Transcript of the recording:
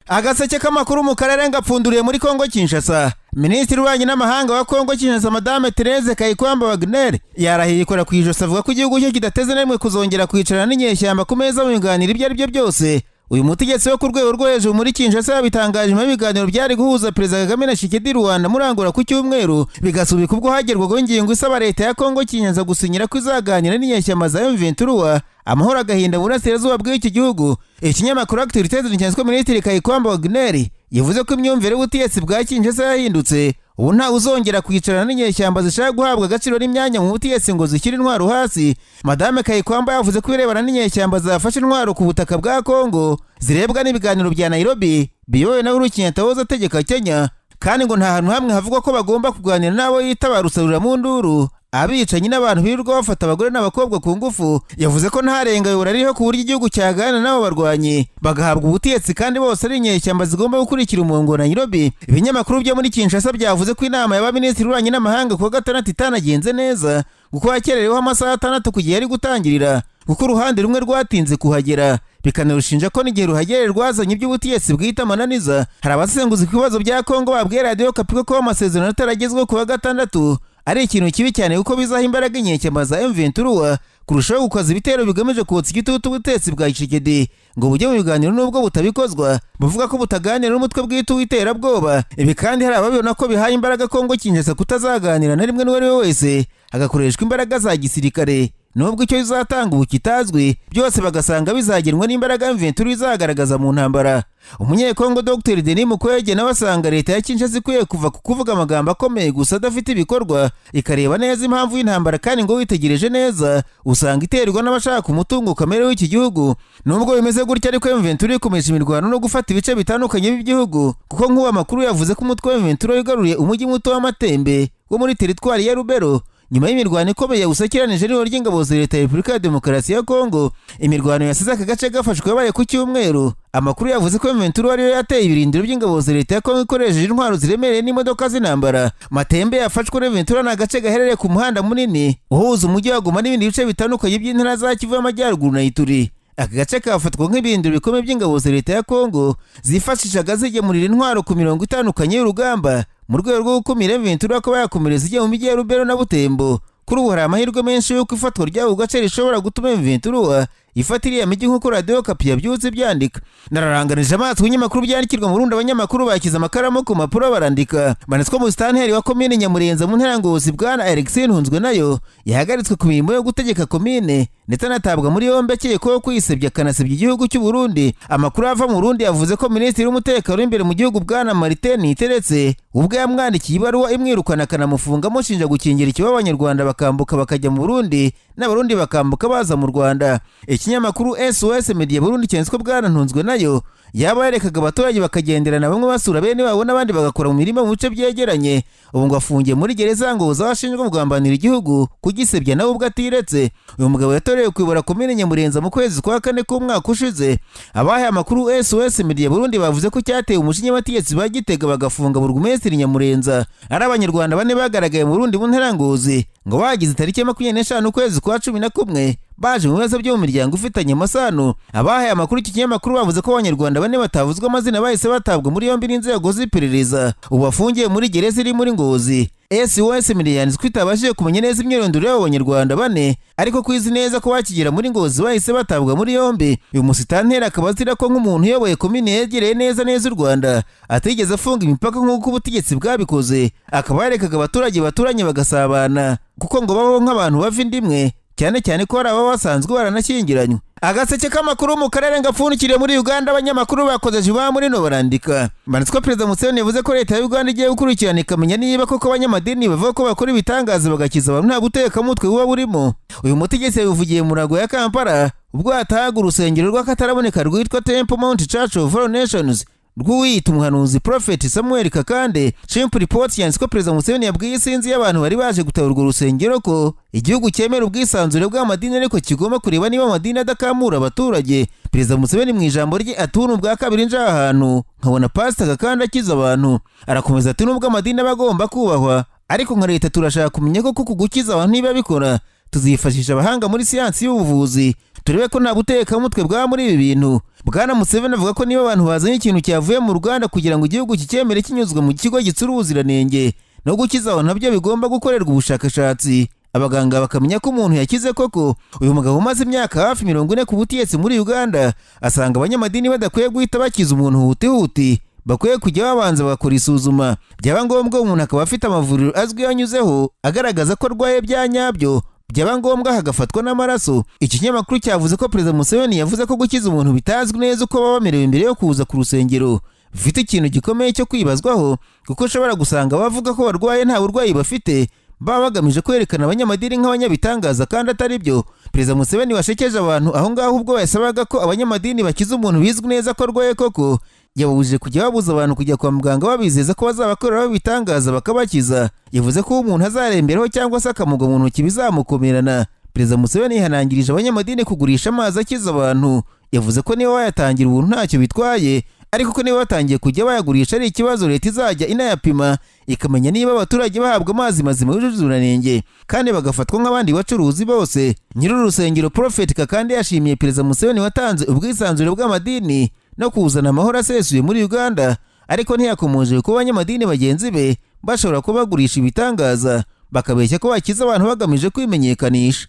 Agaseke k'amakuru mu karere ngapfunduriye muri Kongo Kinshasa. Minisitiri w'ububanyi n'amahanga wa Kongo Kinshasa, Madame Therese Kayikwamba Wagner, yarahiye ikora ku ijosi, avuga ko igihugu cye kidateze na rimwe kuzongera kwicarana n'inyeshyamba ku meza mu biganiro ibyo ari byo byose. Uyu mutegetsi wo ku rwego rwo hejuru muri Kinshasa yabitangaje nyuma y'ibiganiro byari guhuza Perezida Kagame na Tshisekedi Rwanda muri Angola ku cyumweru, bigasubika ubwo hagerwagaho ingingo isaba leta ya Kongo Kinshasa gusinyira ko izaganira n'inyeshyamba za M23, amahoro agahinda mu burasirazuba bw'iki gihugu. Ikinyamakuru Actualité cyanditswe, Minisitiri Kayikwamba Wagner yavuze ko imyumvire y'ubutegetsi bwa Kinshasa yahindutse, ubu ntawe uzongera kwicarana n'inyeshyamba zishaka guhabwa agaciro n'imyanya mu butegetsi ngo zishyire intwaro hasi. Madame Kayikwamba yavuze ko ibirebana n'inyeshyamba zafashe intwaro ku butaka bwa Kongo zirebwa n'ibiganiro bya Nairobi biyobowe na Uhuru Kenyatta wahoze ategeka Kenya, kandi ngo nta hantu hamwe havugwa ko bagomba kuganira n'abo yita ba rusarura mu nduru, abicanyi n'abantu birirwa bafata abagore n'abakobwa ku ngufu. Yavuze ko nta rengayobora ririho ku buryo igihugu cyaganira n'abo barwanyi bagahabwa ubutegetsi, kandi bose ari inyeshyamba zigomba gukurikira umurongo wa Nairobi. Ibinyamakuru byo muri Kinshasa byavuze ko inama y'abaminisitiri b'ububanyi n'amahanga kuwa gatandatu itanagenze neza, kuko hakerereweho amasaha 6 ku gihe yari gutangirira, kuko uruhande rumwe rwatinze kuhagera, bikanarushinja ko n'igihe ruhagereye rwazanye iby'ubutegetsi bwita amananiza. Hari abasesenguzi ku bibazo bya Kongo babwiye Radiyo Okapi ko amasezerano ataragezweho ku wa gatandatu ari ikintu kibi cyane, kuko bizaha imbaraga inyeshyamba za M23 kurushaho gukaza ibitero bigamije kotsa igitutu ubutegetsi bwa Tshisekedi ngo bujye mu biganiro, nubwo butabikozwa, buvuga ko butaganira n'umutwe bwite w'iterabwoba. Ibi kandi hari ababibona ko bihaye imbaraga Kongo Kinshasa kutazaganira na rimwe n'uwo ari we wese, hagakoreshwa imbaraga za gisirikare, nubwo icyo bizatanga ubu kitazwi. Byose bagasanga bizagenwa n'imbaraga M23 izagaragaza mu ntambara. Umunyekongo Dr Denis Mukwege nawe asanga leta ya Kinshasa ikwiye kuva ku kuvuga amagambo akomeye gusa adafite ibikorwa, ikareba neza impamvu y'intambara, kandi ngo witegereje neza usanga iterwa n'abashaka umutungo kamere w'iki gihugu. Nubwo bimeze gutya ariko, M23 ikomeje imirwano no gufata ibice bitandukanye by'igihugu, kuko nk'ubu amakuru yavuze ko umutwe wa M23 wigaruriye umujyi muto w'Amatembe wo muri teritwari ya Lubero, nyuma y'imirwano ikomeye yawusakiranije n'ihuriro ry'ingabo za leta ya Repubulika ya Demokarasi ya Kongo. Imirwano yasize aka gace gafashwe yabaye ku cyumweru. Amakuru yavuze ko M23 ariyo yateye ibirindiro by'ingabo za leta ya Kongo ikoresheje intwaro ziremereye n'imodoka z'intambara. Matembe yafashwe na M23 ni agace gaherereye ku muhanda munini uhuza umujyi wa Goma n'ibindi bice bitandukanye by'intara za Kivu y'Amajyaruguru na Ituri. Aka gace kafatwa nk'ibirindiro bikomeye by'ingabo za leta ya Kongo zifashishaga zigemurira intwaro ku mirongo itandukanye y'urugamba, mu rwego rwo gukumira M23 ko bayakomereza ijya mu mijyi ya Lubero na Butembo. Kuri ubu hari amahirwe menshi y'uko ifatwa ry'ako gace rishobora gutuma M23 ifata iriya mijyi, nk'uko Radiyo Okapi yabyutse byandika. Nararanganije amaso ibinyamakuru byandikirwa mu Burundi, abanyamakuru bashyize amakaramu ku mpapuro barandika, banditswe musitanteri wa komine Nyamurenza mu ntara Ngozi, bwana Alexis Ntunzwe nayo, yahagaritswe ku mirimo yo gutegeka komine, ndetse anatabwa muri yombi akekwaho kwisebya akanasebya igihugu cy'u Burundi. Amakuru ava mu Burundi yavuze ko minisitiri w'umutekano w'imbere mu gihugu, bwana Martin Niteretse, ubwo yamwandikiye ibaruwa imwirukana akanamufunga, amushinja gukingira ikibaba Abanyarwanda bakambuka bakajya mu Burundi n'Abarundi bakambuka baza mu Rwanda. Ikinyamakuru SOS Media Burundi cyanditswe bwana Ntunzwe nayo yaba yarekaga abaturage bakagenderana, bamwe basura bene wabo n'abandi bagakora mu mirima mu bice byegeranye. Ubu ngo afungiye muri gereza ngo ashinjwa kugambanira igihugu, kugisebya nawe ubwo atiretse. Uyu mugabo yatorewe kuyobora komine Nyamurenza mu kwezi kwa kane k'umwaka ushize. Abahaye amakuru SOS Media Burundi bavuze ko cyateye umujinya abategetsi ba Gitega bagafunga burugumesitiri Nyamurenza ari Abanyarwanda bane bagaragaye mu Burundi mu ntara Ngozi, ngo bagize tariki ya 25 ukwezi kwa 11 baje mu bibazo byo mu miryango ifitanye amasano. Abahaye amakuru iki kinyamakuru bavuze ko Abanyarwanda bane batavuzwe amazina bahise batabwa muri yombi n'inzego z'iperereza, ubu bafungiye muri gereza iri muri Ngozi. SOS Media yanditswe ko itabashije kumenya neza imyirondoro y'abo Banyarwanda bane, ariko ko izi neza ko bakigera muri Ngozi bahise batabwa muri yombi. Uyu musitanteri akaba azira ko nk'umuntu uyoboye komine yegereye neza neza u Rwanda atigeze afunga imipaka nk'uko ubutegetsi bwabikoze, akaba yarekaga abaturage baturanye bagasabana, kuko ngo babaho nk'abantu bava inda imwe, cyane cyane ko hari ababa basanzwe baranashyingiranywe. Agaseke k'amakuru mu karere ngapfundikiriye muri Uganda. Abanyamakuru bakoze jiba muri no barandika, banditswe Perezida Museveni yavuze ko leta ya Uganda igiye gukurikirana ikamenya niba koko abanyamadini bavuga ko bakora ibitangaza bagakiza abantu nta gutekamutwe buba burimo. Uyu mutegetsi yabivugiye mu murago ya Kampala ubwo yatahaga urusengero rw'akataraboneka rwitwa Temple Mount Church of All Nations rw'uwiyita umuhanuzi Prophet Samuel Kakande. Chimp Report yanditse ko Perezida Museveni yabwiye isinzi y'abantu bari baje gutaba urwo rusengero ko igihugu cyemera ubwisanzure bw'amadini, ariko kigomba kureba niba amadini adakamura abaturage. Perezida Museveni mu ijambo rye ati: "Ubu bwa kabiri nje aha hantu nkabona Pasita Kakande akiza abantu." Arakomeza ati: "Nubwo amadini aba agomba kubahwa, ariko nka leta turashaka kumenya ko kuko gukiza abantu niba bikora." Tuzifashisha abahanga muri siyansi y'ubuvuzi, turebe ko nta butekamutwe bwaba muri ibi bintu. Bwana Museveni avuga ko niba abantu bazanye ikintu cyavuye mu ruganda kugira ngo igihugu kicyemere kinyuzwe mu kigo gitsura ubuziranenge, no gukiza abantu nabyo bigomba gukorerwa ubushakashatsi, abaganga bakamenya ko umuntu yakize koko. Uyu mugabo umaze imyaka hafi 40 ku butegetsi muri Uganda asanga abanyamadini badakwiye guhita bakiza umuntu hutihuti, bakwiye kujya babanza bagakora isuzuma, byaba ngombwa umuntu akaba afite amavuriro azwi yanyuzeho agaragaza ko arwaye bya nyabyo, byaba ngombwa hagafatwa n'amaraso. Iki kinyamakuru cyavuze ko Perezida Museveni yavuze ko gukiza umuntu bitazwi neza uko baba bamerewe mbere yo kuza ku rusengero bifite ikintu gikomeye cyo kwibazwaho, kuko ushobora gusanga abavuga ko barwaye nta burwayi bafite, baba bagamije kwerekana abanyamadini nk'abanyabitangaza kandi atari byo. Perezida Museveni washekeje abantu aho ngaho ubwo yasabaga ko abanyamadini bakiza umuntu bizwi neza ko arwaye koko, yababujije kujya babuza abantu kujya kwa muganga babizeza ko bazabakoreraho ibitangaza bakabakiza. Yavuze ko umuntu azaremberaho cyangwa se akamugwa mu ntoki bizamukomerana. Perezida Museveni yihanangirije abanyamadini kugurisha amazi akiza abantu. Yavuze ko niba bayatangira ubuntu ntacyo bitwaye, ariko ko niba batangiye kujya bayagurisha ari ikibazo, leta izajya inayapima ikamenya niba abaturage bahabwa amazi mazima yujuje ubuziranenge kandi bagafatwa nk'abandi bacuruzi bose. Nyiri urusengero Prophet Kakande yashimiye Perezida Museveni watanze ubwisanzure bw'amadini no kuzana amahoro asesuye muri Uganda, ariko ntiyakomoje kuba abanyamadini bagenzi be bashobora kuba bagurisha ibitangaza, bakabeshya ko bakiza abantu bagamije kwimenyekanisha.